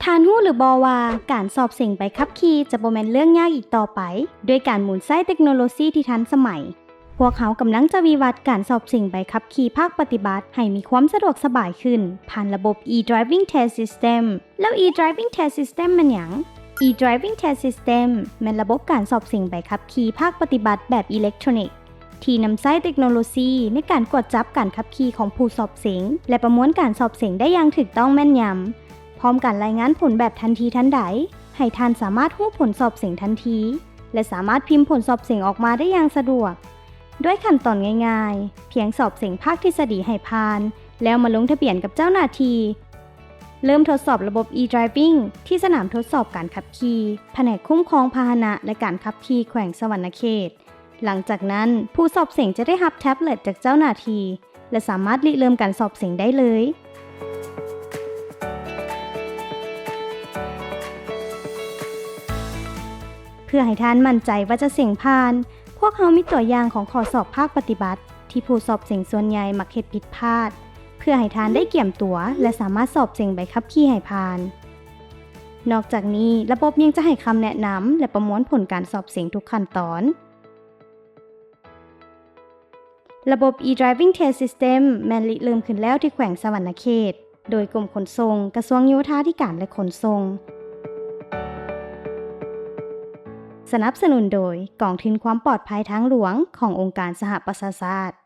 ທ່ານຮູ້ຫຼືບໍ່ວ່າ ການສອບເສັງໃບຂັບຂີ່ຈະບໍ່ແມ່ນເລື່ອງຍາກອີກຕໍ່ໄປ ດ້ວຍການໝູນໃຊ້ເຕັກໂນໂລຊີທີ່ທັນສະໄໝ. ພວກເຮົາກຳລັງຈະວິວັດການສອບເສັງໃບຂັບຂີ່ພາກປະຕິບັດໃຫ້ມີຄວາມສະດວກສະບາຍຂຶ້ນ ຜ່ານລະບົບ e-driving test system. ແລ້ວ e-driving test system ແມ່ນຫຍັງ? e-driving test system ແມ່ນລະບົບການສອບເສັງໃບຂັບຂີ່ພາກປະຕິບັດແບບອີເລັກໂທຣນິກ ທີ່ນຳໃຊ້ເຕັກໂນໂລຊີໃນການກວດຈັບການຂັບຂີ່ຂອງຜູ້ສອບເສັງ ແລະ ປະມວນການສອບເສັງໄດ້ຢ່າງຖືກຕ້ອງແມ່ນຍຳ, ພ້ອມການລາຍງານຜົນແບບທັນທີທັນໃດ, ໃຫ້ທ່ານສາມາດຮູ້ຜົນສອບເສັງທັນທີ ແລະ ສາມາດພິມຜົນສອບເສັງອອກມາໄດ້ຢ່າງສະດວກ, ດ້ວຍຂັ້ນຕອນງ່າຍໆ, ພຽງສອບເສັງພາກທິດສະດີໃຫ້ຜ່ານ, ແລ້ວມາລົງທະບຽນກັບເຈົ້າໜ້າທີ່. ເລີ່ມທົດສອບລະບົບ e-driving ທີ່ສະໜາມທົດສອບການຂັບຂີ່, ພະແນກຄຸ້ມຄອງພາຫະນະ ແລະ ການຂັບຂີ່ແຂວງສະຫວັນນະເຂດ. ຫຼັງຈາກນັ້ນ, ຜູ້ສອບເສັງຈະໄດ້ຮັບແທັບເລັດຈາກເຈົ້າໜ້າທີ່ ແລະ ສາມາດລິເລີ່ມການສອບເສັງໄດ້ເລີຍ. ເພື່ອໃຫ້ທ່ານໝັ້ນໃຈວ່າຈະເສັງຜ່ານ, ພວກເຮົາມີຕົວຢ່າງຂອງຂໍ້ສອບພາກປະຕິບັດ ທີ່ຜູ້ສອບເສັງສ່ວນໃຫຍ່ມັກເຮັດຜິດພາດ, ເພື່ອໃຫ້ທ່ານໄດ້ກຽມຕົວ ແລະ ສາມາດສອບເສັງໃບຂັບຂີ່ໃຫ້ຜ່ານ. ນອກຈາກນີ້, ລະບົບຍັງຈະໃຫ້ຄຳແນະນຳ ແລະ ປະມວນຜົນການສອບເສັງທຸກຂັ້ນຕອນ. ລະບົບ e-driving test system ແມ່ນລິເລີ່ມຂຶ້ນແລ້ວທີ່ແຂວງສະຫວັນນະເຂດ ໂດຍກົມຂົນສົ່ງ, ກະຊວງໂຍທາທິການ ແລະ ຂົນສົ່ງ. ສະໜັບສະໜູນໂດຍກອງທຶນຄວາມປອດໄພທາງຫຼວງຂອງອົງການສະຫະປະຊາຊາດ.